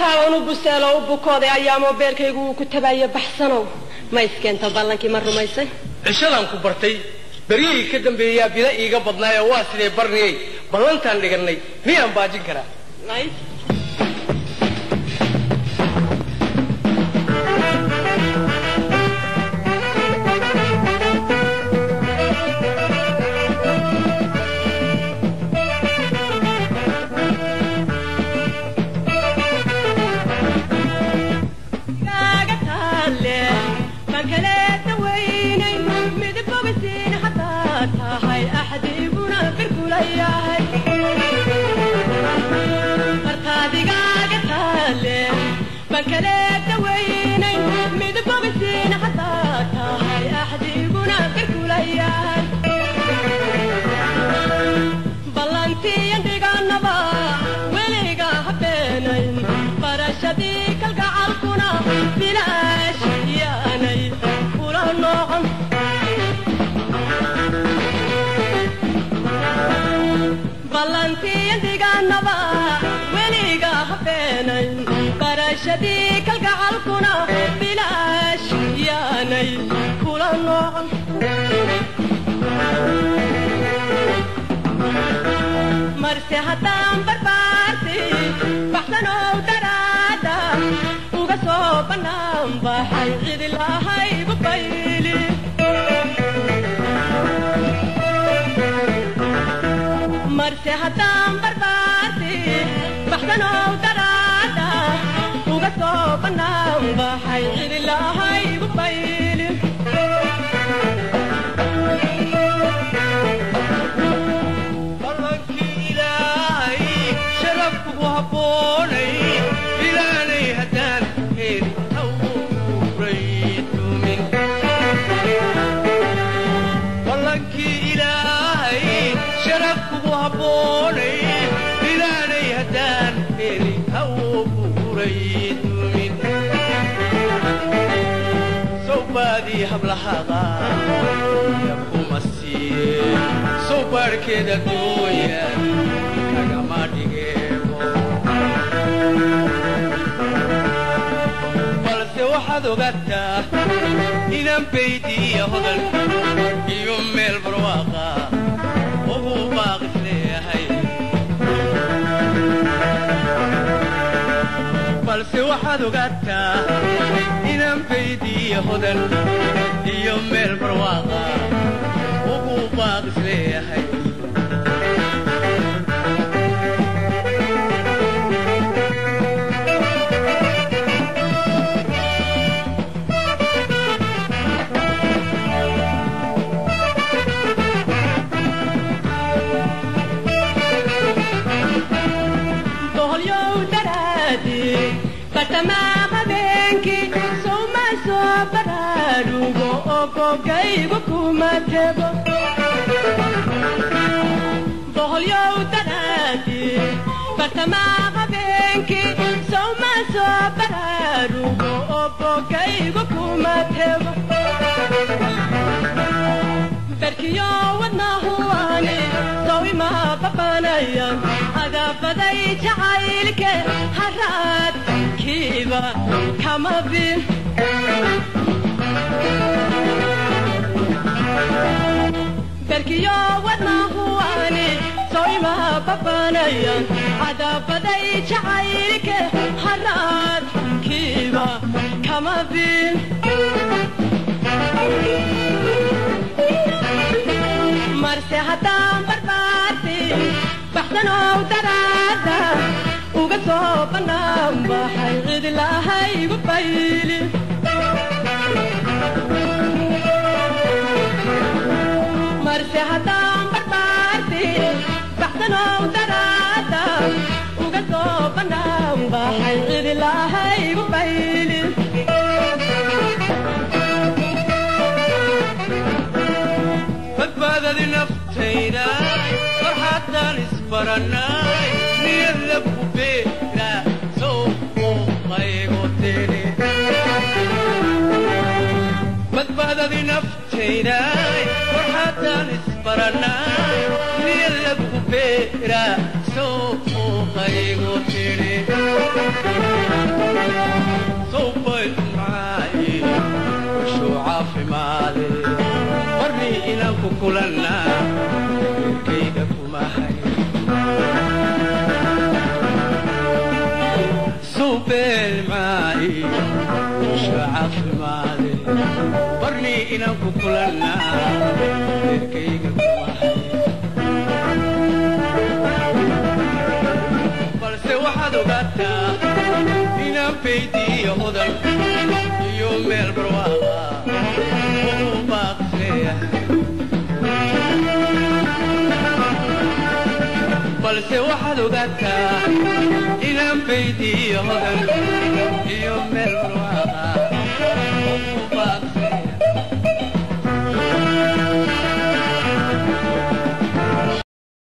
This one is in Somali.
Dartaaban u buseelo u bukooday ayaamoo beerkaygu uu ku tabaaya baxsanow ma iskeento ballankii ma rumaysay Cishadan ku bartay beryihii ka dambeeyaa bila iiga badnaayoo waa sidee barniyey ballantaan dhigannay miyaan baajin karaa? May. Kaaga taalle markaleeta weynay midabogasiin haddaa tahay axdiguna birkulayahay martaadigaaga taalle markaleeta weynay midabogasiin haddaa tahay axdiguna birkulayahay ballantiyan dhiganaba weliga habeenayn barashadii kalgacalkuna bilaash yaanay kula noqon ballantiyan dhiganaba weliga habeenayn barashadii kalgacalkuna bilaash yaanay kula noqon marse haddaan barbaarti baxsanow daraada uga soo bannaan baxay cidi lahaygu bayli marse haddaan barbaarti baxsanow daraada uga soo bannaan baxay cidi lahaygu bayli. Ballankii Ilaahay sharaf kugu habboonay ilaanay haddaan heli hawray dumin. Ballankii Ilaahay sharaf kugu habboonay ilaanay haddaan heli hawray dumin. Sowbaadii hablahaada ya kuma siiye sow baadhkeeda duunya kagama dhigeebo balse waxaad ogataa inaan baydiya hodan iyo meel barwaaqa ugu baaqis leeyahay balse waxaad ogaataa inaan baydiya hodan iyo meel barwaaqa ugu baaqis leeyahay. Boholyow daraadi bartamaa habeenkii sowma soo baraarugo oo bogaygu kuma tego boholyow daraadi bartamaa habeenkii sowma soo baraarugo oo bogaygu kuma tego berkiyo wadnahuwaani sawima babanaya adabaday jacaylke haraad kiiba kama bin berkiyo wadnahuwaani sawima babanaya adabaday jacaylke haraad kiiba kama bin marse haddaan barbaarti baxsanow daraada uga soo bannaan baxay cidi lahaygu bayli marse haddaan barbaarti baxsanow daraada uga soo bannaan baxay cidi lahaygu bayli. Badbaadadii naftayda farxaddaan isbarannay niyadla ku beera sow muuqaygo tiri badbaadadii naftayday farxaddaan isbarannay niyadla ku beera sow muuqaygo tiri. Inaan ku kulannaa beerkayga kuma hayn, balse waxaad ogaataa inaan baydiyo hodan iyo meel barwaaqa oo baaqsleeyahay. Balse waxaad ogaataa inaan baydiyo hodan iyo meel barwaaqa oo baaqsleeyahay.